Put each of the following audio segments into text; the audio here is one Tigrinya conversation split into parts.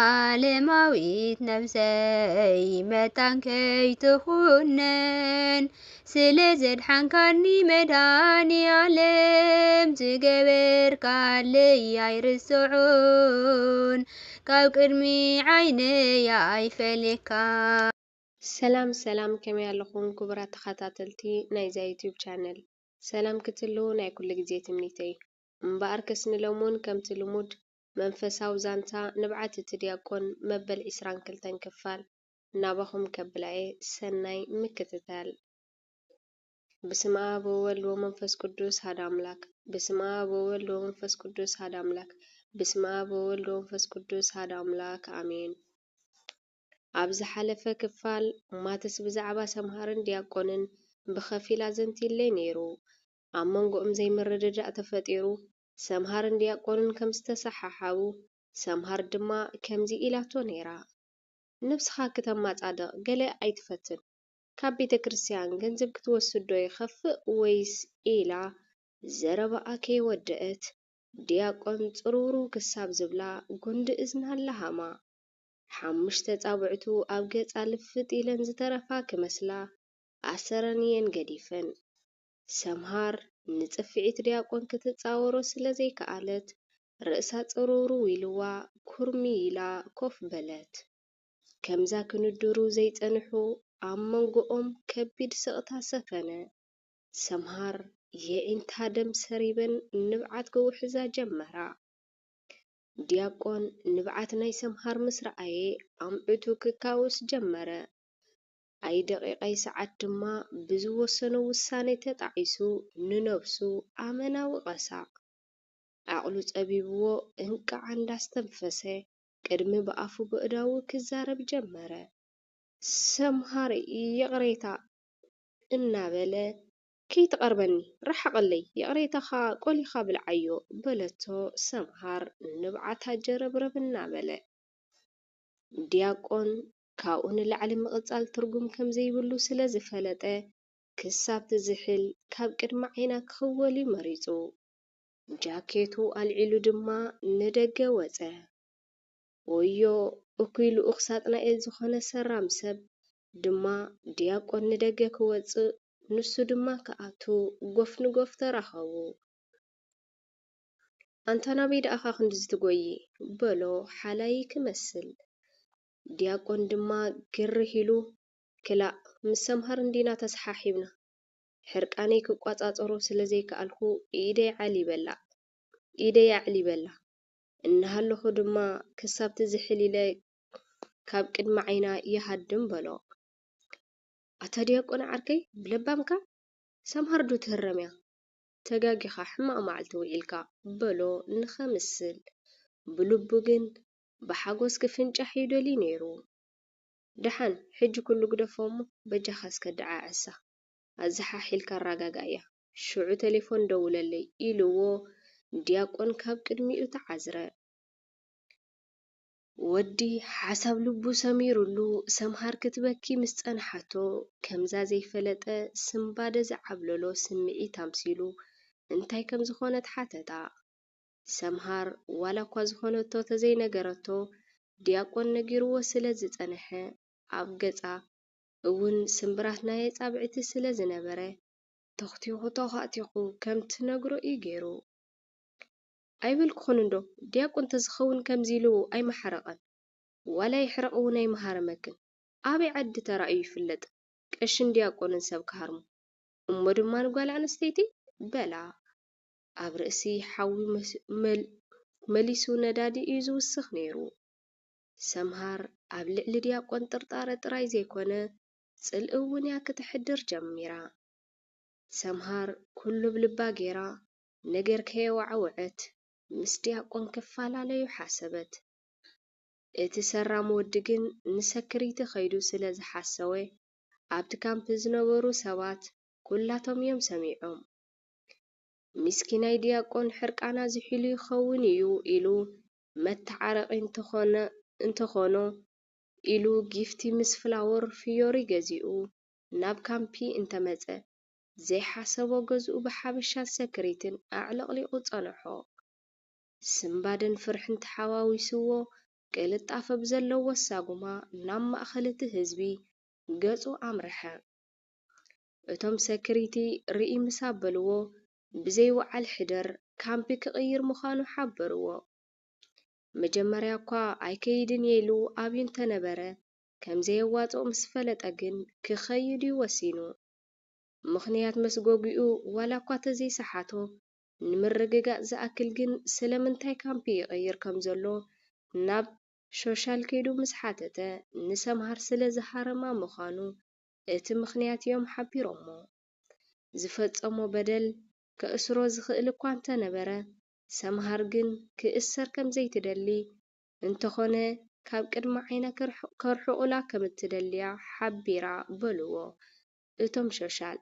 ዘልኣለማዊት ነፍሰይ መታን ከይትኹነን፣ ስለ ዘድሓንካኒ መድሃኒ ኣለም፣ ዝገበርካለይ ኣይርስዖን፣ ካብ ቅድሚ ዓይነይ ኣይፈልየካ። ሰላም ሰላም፣ ከመይ ኣለኹም ክቡራት ተኸታተልቲ ናይዛ ዩቲዩብ ቻነል? ሰላም ክትህልዉ ናይ ኩሉ ግዜ ትምኒተይ። እምበኣርከስ ንሎምውን ከምቲ ልሙድ መንፈሳዊ ዛንታ ንብዓት እቲ ዲያቆን መበል ዒስራን ክልተን ክፋል ናባኹም ከብላ እየ። ሰናይ ምክትታል። በስመ አብ ወወልድ ወመንፈስ ቅዱስ ሓደ አምላክ። በስመ አብ ወወልድ ወመንፈስ ቅዱስ ሓደ አምላክ። በስመ አብ ወወልድ ወመንፈስ ቅዱስ ሓደ አምላክ አሜን። ኣብ ዝሓለፈ ክፋል ማትስ ብዛዕባ ሰምሃርን ዲያቆንን ብኸፊል ኣዘንትዩለይ ነይሩ። ኣብ መንጎኦም ዘይምርድዳእ ተፈጢሩ፣ ሰምሃርን ዲያቆንን ከም ዝተሰሓሓቡ፣ ሰምሃር ድማ ከምዚ ኢላቶ ነይራ። ነብስኻ ክተማጻድቕ ገለ ኣይትፈትን። ካብ ቤተ ክርስቲያን ገንዘብ ክትወስድ ዶ ይኸፍእ ወይስ ኢላ ዘረባኣ ከይወደአት፣ ዲያቆን ጽርውርው ክሳብ ዝብላ ጉንዲ እዝና ለሃማ። ሓሙሽተ ጻብዕቱ ኣብ ገጻ ልፍጥ ኢለን ዝተረፋ ክመስላ ኣሰረን እየን ገዲፈን። ሰምሃር ንጽፍዒት ዲያቆን ክትጻወሮ ስለ ዘይከኣለት፣ ርእሳ ጽርውርው ኢልዋ ኩርሚ ኢላ ኮፍ በለት። ከምዛ ክንድሩ ዘይጸንሑ ኣብ መንጎኦም ከቢድ ስቕታ ሰፈነ። ሰምሃር የዒንታ ደም ሰሪበን ንብዓት ክውሕዛ ጀመራ። ዲያቆን ንብዓት ናይ ሰምሃር ምስ ረኣየ ኣምዕቱ ክካወስ ጀመረ። ኣይደቂቐይ ሰዓት ድማ ብዝወሰኖ ውሳኔ ተጣዒሱ ንነብሱ ኣመና ወቐሳ። ዓቕሉ ጸቢብዎ እንቃዕ እንዳስተንፈሰ ቅድሚ ብኣፉ በእዳዉ ክዛረብ ጀመረ። ሰምሃር ይቕሬታ እናበለ፣ ከይትቐርበኒ፣ ርሓቐለይ፣ ይቕሬታኻ ቆሊኻ ብልዓዮ በለቶ ሰምሃር ንብዓታ ጀረብረብ እናበለ። ዲያቆን ካብኡ ንላዕሊ ምቕጻል ትርጉም ከም ዘይብሉ ስለ ዝፈለጠ፣ ክሳብ ትዝሕል ካብ ቅድሚ ዓይና ክኽወል እዩ መሪጹ። ጃኬቱ ኣልዒሉ ድማ ንደገ ወጸ። ወዮ፣ እኩይ ልኡኽ ሳጥናኤል ዝኾነ ሰራም ሰብ ድማ ዲያቆን ንደገ ክወጽእ፣ ንሱ ድማ ክኣቱ ጎፍ ንጎፍ ተራኸቡ። ኣንታ ናበይ ደኣኻ ክንድዚ ትጎዪ? በሎ ሓላይ ክመስል። ዲያቆን ድማ ግርህ ኢሉ፣ ክላእ፣ ምስ ሰምሃር እንዲና ተሰሓሒብና። ሕርቃነይ ክቋጻጸሮ ስለ ዘይከኣልኩ ኢደይ ዓሊበላ፣ ኢደይ ኣዕሊበላ። እናሃለኹ ድማ ክሳብ ትዝሕል ኢለ ካብ ቅድሚ ዓይና ይሃድም በሎ። ኣታ ዲያቆን ዓርከይ፣ ብለባምካ ሰምሃር ዶ ትህረም እያ? ተጋጊኻ፣ ሕማቕ መዓልቲ ውዒልካ በሎ ንኸምስል። ብልቡ ግን ብሓጎስ ክፍንጫሕ እዩ ደልዩ ነይሩ። ደሓን፣ ሕጂ ኩሉ ግደፎ እሞ በጃኻ እስከ ደዓዕሳ፣ ኣዘሓሒልካ ኣረጋግኣያ፣ ሽዑ ቴሌፎን ደውለለይ ኢልዎ ዲያቆን ካብ ቅድሚኡ ተዓዝረ። ወዲ ሓሳብ ልቡ ሰሚሩሉ ሰምሃር ክትበኪ ምስ ጸንሓቶ፣ ከምዛ ዘይፈለጠ ስንባደ ዝዓብለሎ ስምዒት ኣምሲሉ እንታይ ከም ዝኾነት ሓተታ። ሰምሃር ዋላ እኳ ዝኾነቶ ተዘይነገረቶ፣ ዲያቆን ነጊርዎ ስለ ዝጸንሐ፣ ኣብ ገጻ እውን ስምብራት ናይ ኣጻብዕቲ ስለ ዝነበረ፣ ተኹቲኹ ተዃዕቲኹ ከም ትነግሮ እዩ ገይሩ። ኣይበልኩኹን እንዶ፣ ዲያቆን ተዝኸውን ከምዚ ኢሉ ኣይመሓረቐን። ዋላ ይሕረቕ እውን ኣይመሃረመክን። ኣበይ ዓዲ ተራእዩ ይፍለጥ፣ ቀሽን ዲያቆንን ሰብ ክሃርሙ። እሞ ድማ ንጓል ኣንስተይቲ በላ። ኣብ ርእሲ ሓዊ መስ-፣ መል-፣ መሊሱ ነዳዲ እዩ ዝውስኽ ነይሩ። ሰምሃር ኣብ ልዕሊ ዲያቆን ጥርጣረ ጥራይ ዘይኮነ፣ ጽልኢ እውን እያ ክተሕድር ጀሚራ። ሰምሃር ኩሉ ብልባ ገይራ፣ ነገር ከየወዓወዐት፣ ምስ ዲያቆን ክፈላለዩ ሓሰበት። እቲ ሰራም ወዲ ግን ንሰክሪቲ ከይዱ ስለ ዝሓሰወ፣ ኣብቲ ካምፕ ዝነበሩ ሰባት ኩላቶም እዮም ሰሚዖም። ሚስኪናይ ዲያቆን ሕርቃና ዝሒሉ ይኸውን እዩ ኢሉ መተዓረቒ እንተኾነ-፣ እንተኾኖ ኢሉ ጊፍቲ ምስ ፍላወር ፍዮሪ ገዚኡ ናብ ካምፒ እንተመጸ፣ ዘይሓሰቦ ገዝኡ ብሓበሻን ሰክሪትን ኣዕለቕሊቑ ጸንሖ። ስንባደን ፍርሕን ተሓዋዊስዎ፣ ቅልጣፈ ብዘለዎ ሳጉማ ናብ ማእከል እቲ ህዝቢ ገጹ ኣምርሐ። እቶም ሰክሪቲ ርኢ ምስ ኣበልዎ፣ ብዘይ ወዓል ሕደር ካምፒ ክቕይር ምዃኑ ሓበርዎ። መጀመርያ እኳ ኣይከይድን እየ ኢሉ ኣብዩ እንተነበረ፣ ከም ዘየዋጽኦ ምስ ፈለጠ ግን ክኸይድ እዩ ወሲኑ። ምኽንያት መስጎጊኡ ዋላ እኳ ተዘይሰሓቶ፣ ንምርግጋጽ ዝኣክል ግን ስለምንታይ ካምፕ ይቕይር ከም ዘሎ ናብ ሾሻል ከይዱ ምስ ሓተተ፣ ንሰምሃር ስለ ዝሃረማ ምዃኑ እቲ ምኽንያት እዮም ሓቢሮሞ። ዝፈጸሞ በደል ከእስሮ ዝኽእል እኳ እንተነበረ፣ ሰምሃር ግን ክእሰር ከም ዘይትደሊ፣ እንተኾነ ካብ ቅድሚ ዓይና ከርሕ-፣ ከርሕቑላ ከም እትደልያ ሓቢራ በልዎ እቶም ሾሻል።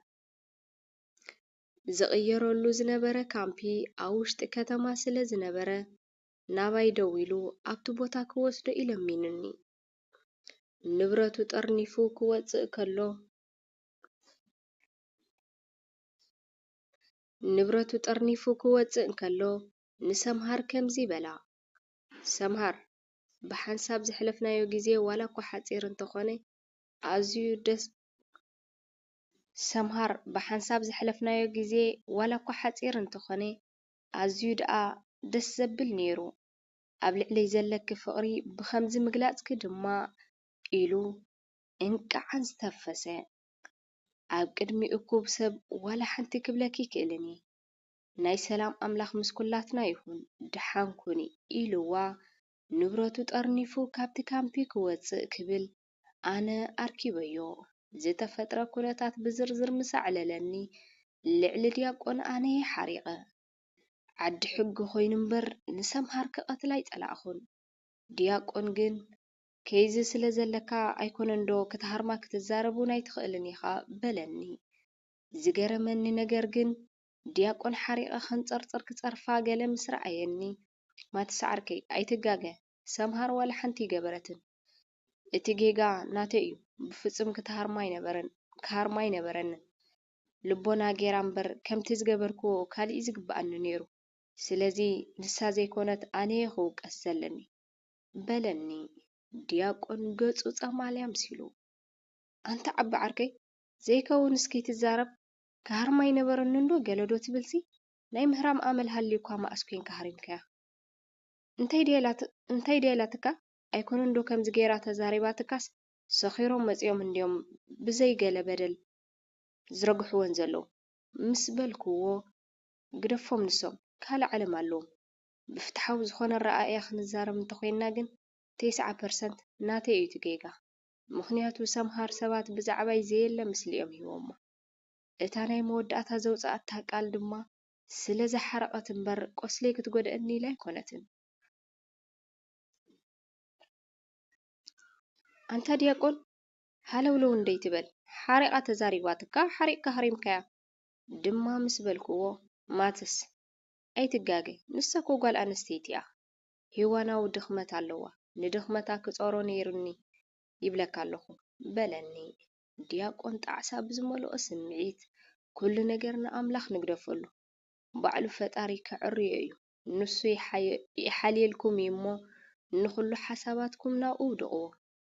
ዝቕየረሉ ዝነበረ ካምፒ ኣብ ውሽጢ ከተማ ስለ ዝነበረ፣ ናባይ ደዊሉ ኣብቲ ቦታ ክወስዶ ኢለሚኑኒ። ንብረቱ ጠርኒፉ ክወጽእ ከሎ፣ ንብረቱ ጠርኒፉ ክወጽእ እንከሎ፣ ንሰምሃር ከምዚ በላ፣ ሰምሃር፣ ብሓንሳብ ዘሕለፍናዮ ግዜ ዋላ እኳ ሓጺር እንተኾነ፣ ኣዝዩ ደስ ሰምሃር፣ ብሓንሳብ ዘሕለፍናዮ ግዜ ዋላ እኳ ሓጺር እንተኾነ፣ ኣዝዩ ደኣ ደስ ዘብል ነይሩ። ኣብ ልዕለይ ዘለኪ ፍቕሪ ብኸምዚ ምግላጽኪ ድማ፣ ኢሉ እንቃዓን ዝተፈሰ። ኣብ ቅድሚ እኩብ ሰብ ዋላ ሓንቲ ክብለኪ ይክእልን እየ። ናይ ሰላም ኣምላኽ ምስ ኩላትና ይኹን፣ ደሓን ኩኒ፣ ኢልዋ፣ ንብረቱ ጠርኒፉ ካብቲ ካምፒ ክወጽእ ክብል ኣነ ኣርኪበዮ። ዝተፈጥረ ኩነታት ብዝርዝር ምስ ኣዕለለኒ፣ ልዕሊ ዲያቆን ኣነ እየ ሓሪቐ። ዓዲ ሕጊ ኮይኑ እምበር ንሰምሃር ክቐትላ ኣይጸላእኹን። ዲያቆን ግን፣ ከይዚ ስለ ዘለካ ኣይኮነንዶ ክትሃርማ ክትዛረብ እውን ኣይትኽእልን ኢኻ፣ በለኒ። ዝገረመኒ ነገር ግን፣ ዲያቆን ሓሪቐ ከንጸርጽር ክጸርፋ ገለ ምስ ረኣየኒ፣ ማትስ ዓርከይ፣ ኣይትጋገ፣ ሰምሃር ዋላ ሓንቲ ኣይገበረትን። እቲ ጌጋ ናተይ እዩ፣ ብፍጹም ክትሃርማ ኣይነበረን፣ ክሃርማ ኣይነበረንን። ልቦና ጌራ እምበር፣ ከምቲ ዝገበርክዎ ካልእ እዩ ዝግበኣኒ ነይሩ። ስለዚ ንሳ ዘይኮነት ኣነ እየ ክውቀስ ዘለኒ፣ በለኒ ዲያቆን ገጹ ጸማልያ ኣምሲሉ። ኣንታ ዓቢ ዓርከይ፣ ዘይከውንስ ከይትዛረብ፣ ክሃርማ ኣይነበረንን ዶ ገለ ዶ ትብልሲ? ናይ ምህራም ኣመል ሃልዩኳ መኣስ ኮንካ ሃሪምካያ? እንታይ ድያ ኢላት-፣ እንታይ ድያ ኢላትካ? ኣይኮነን ዶ ከምዚ ገይራ ተዛሪባትካስ፣ ሰኺሮም መጺኦም እንድዮም ብዘይ ገለ በደል ዝረግሕወን ዘለዉ ምስ በልክዎ፣ ግደፎም ንሶም ካልእ ዓለም ኣለዎም። ብፍትሓዊ ዝኾነ ኣረኣእያ ክንዛረብ እንተኾይንና ግን፣ ተስዓ ፐርሰንት ናተይ እዩ እቲ ጌጋ። ምኽንያቱ ሰምሃር ሰባት ብዛዕባይ ዘየለ ምስሊ እዮም ሂቦማ። እታ ናይ መወዳእታ ዘውጽኣታ ቃል ድማ ስለ ዝሓረቐት እምበር፣ ቁስለይ ክትጎድኣኒ ኢላ ኣይኮነትን። ኣንታ ዲያቆን፣ ሃለውለው እንደይትበል፣ ሓሪቓ ተዛሪባትካ፣ ሓሪቕካ ሃሪምካያ ድማ ምስ በልክዎ፣ ማትስ፣ ኣይትጋገ፣ ንሳ እኮ ጓል ኣንስተይቲ እያ። ሄዋናዊ ድኽመት ኣለዋ፣ ንድኽመታ ክጾሮ ነይሩኒ ይብለካ ኣለኹ፣ በለኒ። ዲያቆን ጣዕሳ ብዝመልኦ ስምዒት፣ ኩሉ ነገር ንኣምላኽ ንግደፈሉ። ባዕሉ ፈጣሪ ከዕርዮ እዩ። ንሱ ይሓየ-፣ ይሓልየልኩም እዩ እሞ፣ ንኹሉ ሓሳባትኩም ናብኡ ውድቕዎ።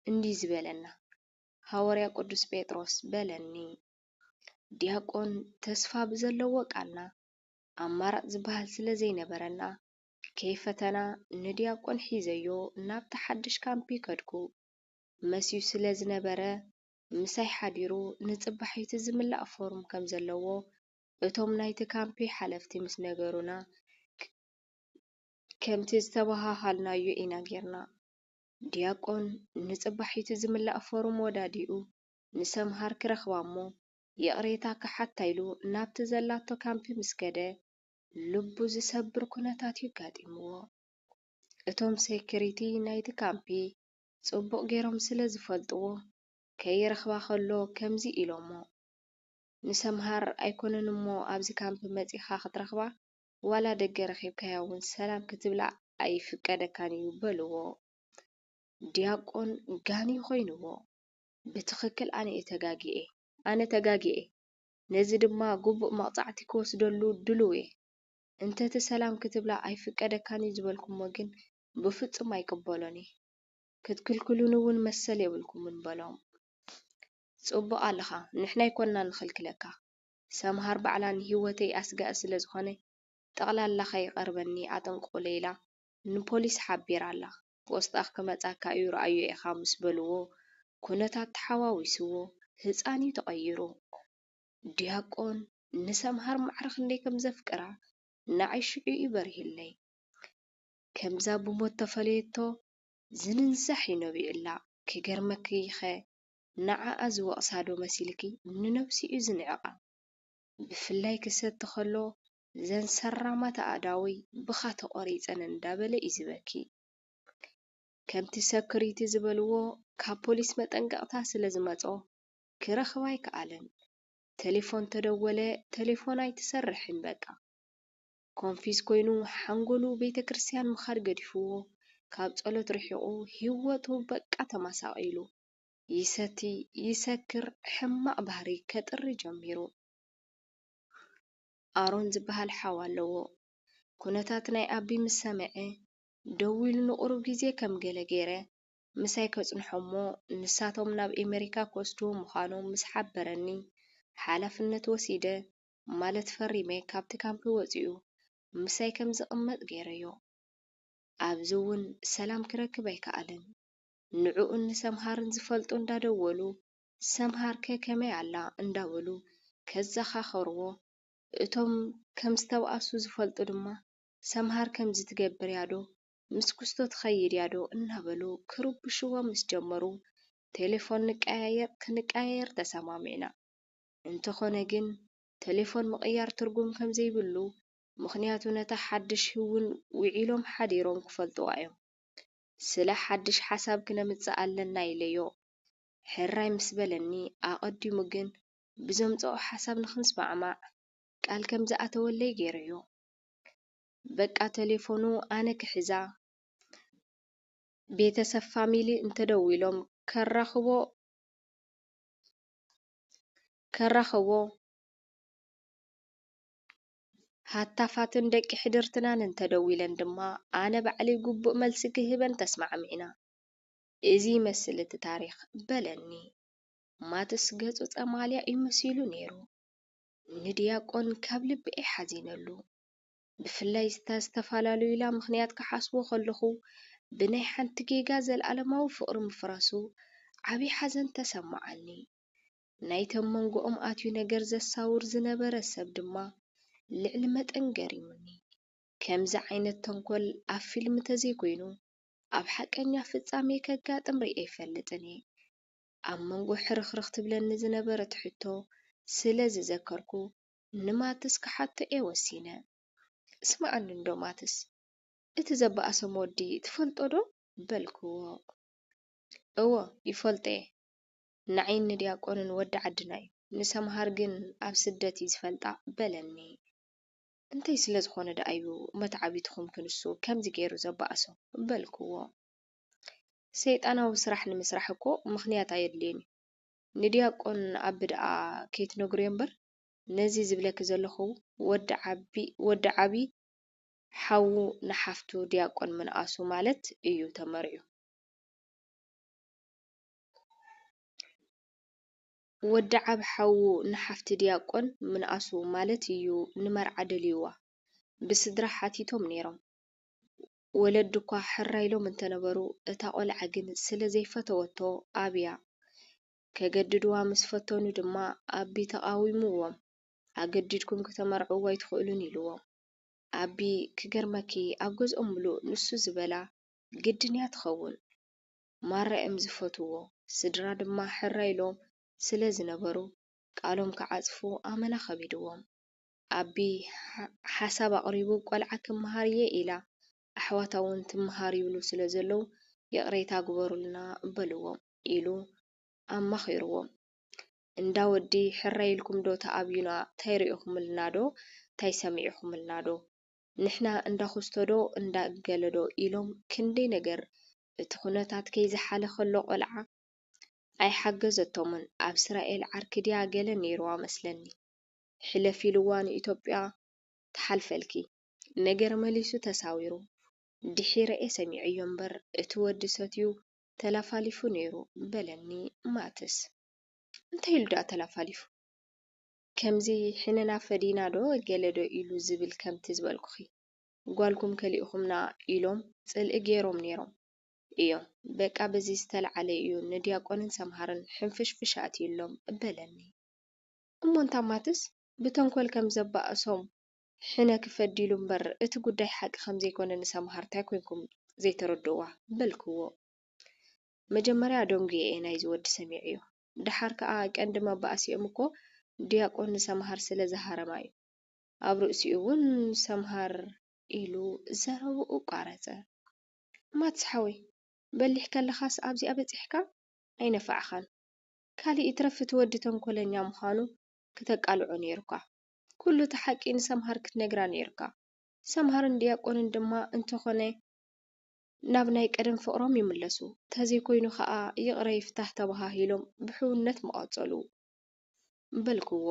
እንዲህ ዝበለና ሃዋርያ ቅዱስ ጴጥሮስ በለኒ። ዲያቆን ተስፋ ብዘለዎ ቃልና፣ ኣማራጽ ዝበሃል ስለ ዘይነበረና፣ ከይፈተና ንዲያቆን ሒዘዮ ናብቲ ሓድሽ ካምፕ ከድኩ። መስዩ ስለ ዝነበረ፣ ምሳይ ሓዲሩ ንጽባሒቱ ዝምላእ ፎርም ከም ዘለዎ እቶም ናይቲ ካምፕ ሓለፍቲ ምስ ነገሩና፣ ከምቲ ዝተበሃሃልናዮ ኢና ጌርና። ዲያቆን ንጽባሒቱ ዝምላእ ፎርም ወዳዲኡ ንሰምሃር ክረኽባ እሞ ይቕሬታ ክሓታ ኢሉ ናብቲ ዘላቶ ካምፕ ምስ ከደ፣ ልቡ ዝሰብር ኩነታት እዩ ኣጋጢምዎ። እቶም ሴኩሪቲ ናይቲ ካምፕ ጽቡቕ ጌሮም ስለ ዝፈልጥዎ፣ ከይረኽባ ከሎ ከምዚ ኢሎሞ፣ ንሰምሃር ኣይኮነን እሞ ኣብዚ ካምፕ መጺኻ ክትረኽባ፣ ዋላ ደገ ረኺብካያ እውን ሰላም ክትብላ ኣይፍቀደካን እዩ በልዎ። ዲያቆን ጋንዩ ኮይንዎ። ብትኽክል ኣነ እየ ተጋግየ፣ ኣነ ተጋግየ። ነዚ ድማ ግቡእ መቕጻዕቲ ክወስደሉ ድሉው እየ። እንተ እቲ ሰላም ክትብላ ኣይፍቀደካን እዩ ዝበልኩሞ ግን ብፍጹም ኣይቅበሎን እየ። ክትክልክሉኒ እውን መሰል የብልኩምን በሎም። ጽቡቕ ኣለኻ፣ ንሕና ኣይኮንና ንኽልክለካ። ሰምሃር ባዕላ ንህይወተይ ኣስጋኢ ስለ ዝኾነ ጠቕላላ ከይቐርበኒ ኣጠንቅቑለይ ኢላ ንፖሊስ ሓቢራ ኣላ። ፖስጣ ክመጻካ እዩ ርኣዮ ኢኻ ምስ በልዎ ኩነታት ተሓዋዊስዎ ህጻን እዩ ተቐይሩ። ዲያቆን ንሰምሃር ማዕረ ክንደይ ከም ዘፍቅራ ንዓይ ሽዑ እዩ በሪህለይ። ከምዛ ብሞት ተፈለየቶ ዝንንዛሕ እዩ ነቢዑላ። ክገርመኪ ኸ ንዓኣ ዝወቕሳ ዶ መሲልኪ ንነብሱ እዩ ዝንዕቓ። ብፍላይ ክሰቲ ከሎ ዘን ሰራማት ኣእዳወይ ብኻ ተቖሪጸን እንዳበለ እዩ ዝበኪ። ከምቲ ሰኩሪቲ ዝበልዎ ካብ ፖሊስ መጠንቀቕታ ስለ ዝመጾ ክረኽባ ኣይከኣለን። ቴሌፎን ተደወለ፣ ቴሌፎን ኣይትሰርሕን በቃ። ኮንፊዝ ኮይኑ ሓንጎሉ ቤተ ክርስቲያን ምኻድ ገዲፍዎ ካብ ጸሎት ርሒቑ ህይወቱ በቃ ተመሳቒሉ። ይሰቲ፣ ይሰክር፣ ሕማቕ ባህሪ ከጥሪ ጀሚሩ። ኣሮን ዝበሃል ሓው ኣለዎ። ኩነታት ናይ ኣቢ ምስ ሰምዐ ደዊሉ ንቑሩብ ግዜ ከም ገለ ገይረ ምሳይ ከጽንሖ እሞ ንሳቶም ናብ ኤመሪካ ክወስድዎ ምዃኖም ምስ ሓበረኒ ሓላፍነት ወሲደ ማለት ፈሪመ ካብቲ ካምፕ ወጺኡ ምሳይ ከም ዝቕመጥ ገይረዮ። ኣብዚ እውን ሰላም ክረክብ ኣይከኣለን። ንዕኡን ንሰምሃርን ዝፈልጡ እንዳደወሉ ሰምሃርከ ከመይ ኣላ እንዳበሉ ከዘኻኸርዎ፣ እቶም ከም ዝተብኣሱ ዝፈልጡ ድማ ሰምሃር ከምዚ ትገብር እያ ዶ ምስ ኩስቶ ትኸይድ እያ ዶ እናበሉ ክርብሽዎ ምስ ጀመሩ ቴሌፎን ንቀያየር ክንቀያየር ተሰማሚዕና። እንተኾነ ግን ተሌፎን ምቕያር ትርጉም ከምዘይብሉ፣ ምኽንያቱ ነታ ሓድሽ ህውን ውዒሎም ሓዲሮም ክፈልጥዋ እዮም። ስለ ሓድሽ ሓሳብ ክነምጽእ ኣለና ኢለዮ። ሕራይ ምስ በለኒ ኣቐዲሙ ግን ብዘምጽኦ ሓሳብ ንኽንስማዕማዕ ቃል ከም ዝኣተወለይ ገይረዮ። በቃ ተሌፎኑ ኣነ ክሕዛ ቤተሰብ ፋሚሊ እንተደዊሎም ከራኽቦ ከራኽቦ ሃታፋትን ደቂ ሕድርትናን እንተደዊለን ድማ ኣነ ባዕለይ ግቡእ መልሲ ክህበን ተስማዕሚዕና። እዚ ይመስል እቲ ታሪኽ በለኒ። ማትስ ገጹ ጸማልያ እዩ መሲሉ ነይሩ። ንድያቆን ካብ ልቢ እየ ሓዚነሉ። ብፍላይ እታ ዝተፈላለዩ ኢላ ምኽንያት ክሓስቦ ከለኹ ብናይ ሓንቲ ጌጋ ዘልኣለማዊ ፍቕሪ ምፍራሱ ዓቢ ሓዘን ተሰማዓኒ። ናይቶም መንጎኦም ኣትዩ ነገር ዘሳውር ዝነበረ ሰብ ድማ ልዕሊ መጠን ገሪሙኒ። ከምዚ ዓይነት ተንኮል ኣብ ፊልም ተዘይኮይኑ ኣብ ሓቀኛ ፍጻሜ ከጋጥም ርእየ ኣይፈልጥን እየ። ኣብ መንጎ ሕርኽርኽ ትብለኒ ዝነበረት ሕቶ ስለ ዝዘከርኩ ንማትስ ክሓቶ እየ ወሲነ። ስምዓኒ እንዶ ማትስ፣ እቲ ዘባእሶም ወዲ ትፈልጦ ዶ? በልክዎ። እወ ይፈልጦ እየ። ንዓይን ንድያቆንን ወዲ ዓድና እዩ። ንሰምሃር ግን ኣብ ስደት እዩ ዝፈልጣ በለኒ። እንታይ ስለ ዝኾነ ደኣ እዩ መትዓቢትኹም ክንሱ ከምዚ ገይሩ ዘባእሶ? በልክዎ። ሰይጣናዊ ስራሕ ንምስራሕ እኮ ምኽንያት ኣየድልዮን እዩ። ንድያቆን ኣቢ ደኣ ከይትነግርዮ እምበር ነዚ ዝብለኪ ዘለኹ ወዲ ዓቢ ወዲ ዓቢ ሓዉ ንሓፍቱ ድያቆን ምንኣሱ ማለት እዩ ተመርዕዩ። ወዲ ዓብ ሓዉ ንሓፍቲ ድያቆን ምንኣሱ ማለት እዩ ንመርዓ ደልይዋ ብስድራ ሓቲቶም ነይሮም። ወለዲ እኳ ሕራይ ኢሎም እንተነበሩ እታ ቆልዓ ግን ስለ ዘይፈተወቶ ኣብያ። ከገድድዋ ምስ ፈተኑ ድማ ኣቢ ተቓዊምዎም። ኣገዲድኩም ክተመርዕዎ ኣይትኽእሉን ኢልዎም። ኣቢ ክገርመኪ ኣብ ገዝኦም ምሉእ ንሱ ዝበላ ግድን እያ ትኸውን። ማራ እዮም ዝፈትዎ። ስድራ ድማ ሕራይ ኢሎም ስለ ዝነበሩ ቃሎም ክዓጽፉ ኣመና ከቢድዎም። ኣቢ ሓሳብ ኣቕሪቡ ቆልዓ ክመሃር እየ ኢላ ኣሕዋታ እውን ትመሃር ይብሉ ስለ ዘለዉ ይቕሬታ ግበሩልና በልዎም ኢሉ ኣማኺርዎም። እንዳ ወዲ ሕራይ ኢልኩም ዶ ተኣብዩና ታይ ሪኢኹምልና ዶ ታይ ሰሚዕኹምልና ዶ ንሕና እንዳ ኩስቶ ዶ እንዳ ገለ ዶ ኢሎም ክንደይ ነገር እቲ ኩነታት ከይዝሓለ ከሎ ቆልዓ ኣይሓገዘቶምን ኣብ እስራኤል ዓርኪ ድያ ገለ ነይርዋ መስለኒ ሕለፊ ኢልዋ ንኢትዮጵያ ትሓልፈልኪ ነገር መሊሱ ተሳዊሩ። ድሒረ እየ ሰሚዐዮ እምበር፣ እቲ ወዲ ሰትዩ ተላፋሊፉ ነይሩ፣ በለኒ ማትስ። እንታይ ኢሉ ደኣ ተላፋሊፉ? ከምዚ ሕነና ፈዲና ዶ ገለ ዶ ኢሉ ዝብል ከምቲ ዝበልኩኺ። ጓልኩም ከሊእኹምና ኢሎም ጽልኢ ገይሮም ነይሮም እዮም። በቃ በዚ ዝተልዓለ እዩ ንዲያቆንን ሰምሃርን ሕንፍሽፍሽ ኣትዩሎም፣ በለኒ። እሞ እንታ ማትስ ብተንኮል ከም ዘባእሶም ሕነ ክፈዲሉ እምበር እቲ ጉዳይ ሓቂ ከም ዘይኮነ ንሰምሃር እንታይ ኮይንኩም ዘይተረድእዋ? በልክዎ። መጀመርያ ደንጉየ እየ ናይዚ ወዲ ሰሚዐዮ። ደሓር ከኣ ቀንዲ መባእሲኦም እኮ ዲያቆን ንሰምሃር ስለ ዝሃረማ እዩ። ኣብ ርእሲኡ እውን ሰምሃር ኢሉ ዘረብኡ ቋረጸ። ማትስ ሓወይ፣ በሊሕ ከለኻስ ኣብዚኣ በጺሕካ? ኣይነፋዕኻን። ካልእ ይትረፍ እቲ ወዲ ተንኮለኛ ምዃኑ ክተቃልዖ ነይሩካ። ኩሉ እቲ ሓቂ ንሰምሃር ክትነግራ ነይሩካ። ሰምሃርን ዲያቆንን ድማ እንተኾነ ናብ ናይ ቀደም ፍቕሮም ይምለሱ። ተዘይኮይኑ ኸኣ ይቕረ ይፍታህ ተባሃሂሎም ብሕውነት ምቐጸሉ። በልክዎ።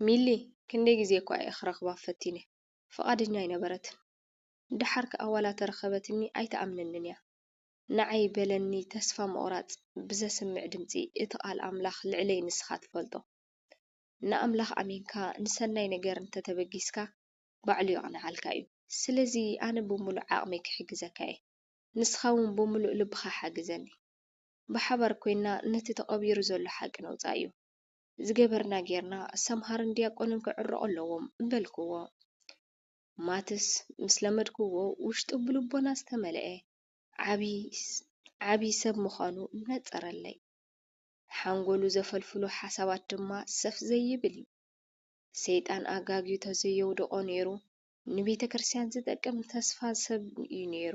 ሚሊ፣ ክንደይ ግዜ እኳ እየ ክረኽባ ፈቲነ፣ ፍቓደኛ ኣይነበረትን። ደሓር ከኣ ዋላ ተረኸበትኒ ኣይትኣምነንን እያ። ንዓይ በለኒ ተስፋ ምቑራጽ ብዘስምዕ ድምጺ፣ እቲ ቃል ኣምላኽ ልዕለይ ንስኻ ትፈልጦ። ንኣምላኽ ኣሚንካ ንሰናይ ነገር እንተተበጊስካ ባዕሉ የቕንዓልካ እዩ። ስለዚ ኣነ ብምሉእ ዓቕመይ ክሕግዘካ እየ። ንስኻ እውን ብምሉእ ልብኻ ሓግዘኒ። ብሓባር ኮይንና ነቲ ተቐቢሩ ዘሎ ሓቂ ነውጻእዮ። ዝገበርና ጌርና ሰምሃርን ዲያቆንን ክዕረቑ ኣለዎም በልክዎ። ማትስ ምስ ለመድክዎ ውሽጡ ብልቦና ዝተመልአ ዓቢ ዓቢ ሰብ ምዃኑ ነጸረለይ። ሓንጎሉ ዘፈልፍሉ ሓሳባት ድማ ሰፍ ዘይብል እዩ። ሰይጣን ኣጋግዩ ተዘየውድቖ ነይሩ፣ ንቤተ ክርስቲያን ዝጠቅም ተስፋ ሰብ እዩ ነይሩ።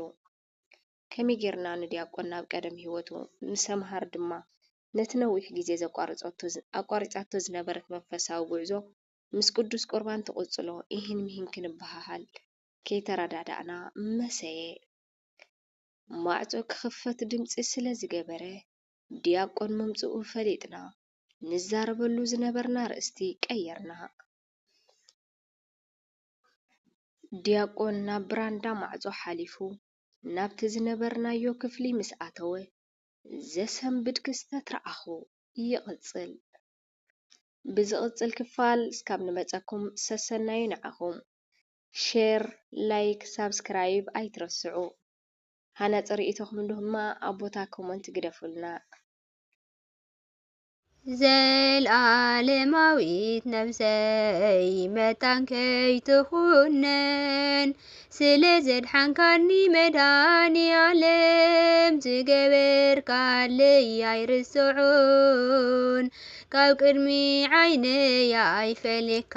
ከመይ ጌርና ንዲያቆን ናብ ቀደም ህይወቱ፣ ንሰምሃር ድማ ነቲ ነዊሕ ግዜ ዘቋርጸቶ ዝ-፣ ኣቋሪጻቶ ዝነበረት መንፈሳዊ ጉዕዞ ምስ ቅዱስ ቁርባን ትቕጽሎ ኢሂን ምሂን ክንበሃሃል ከይተረዳዳእና መሰየ። ማዕጾ ክኽፈት ድምጺ ስለ ዝገበረ፣ ዲያቆን ምምጽኡ ፈሊጥና፣ ንዛረበሉ ዝነበርና ኣርእስቲ ቀየርና። ዲያቆን ናብ ብራንዳ ማዕጾ ሓሊፉ ናብቲ ዝነበርናዮ ክፍሊ ምስ ኣተወ፣ ዘሰንብድ ክስተት ረኣኹ። ይቕጽል። ብዝቕጽል ክፋል እስካብ ንመጸኩም ሰሰናዩ ንዓኹም። ሼር፣ ላይክ፣ ሳብስክራይብ ኣይትረስዑ። ሃናጺ ርእይቶኹም ድማ ኣብ ቦታ ኮመንት ግደፉልና። ዘልኣለማዊት ነፍሰይ መታን ከይትኹነን፣ ስለ ዘድሓንካኒ መድሃኒ ዓለም፣ ዝገበርካለይ ኣይርስዖን፣ ካብ ቅድሚ ዓይነይ ኣይፈልየካ።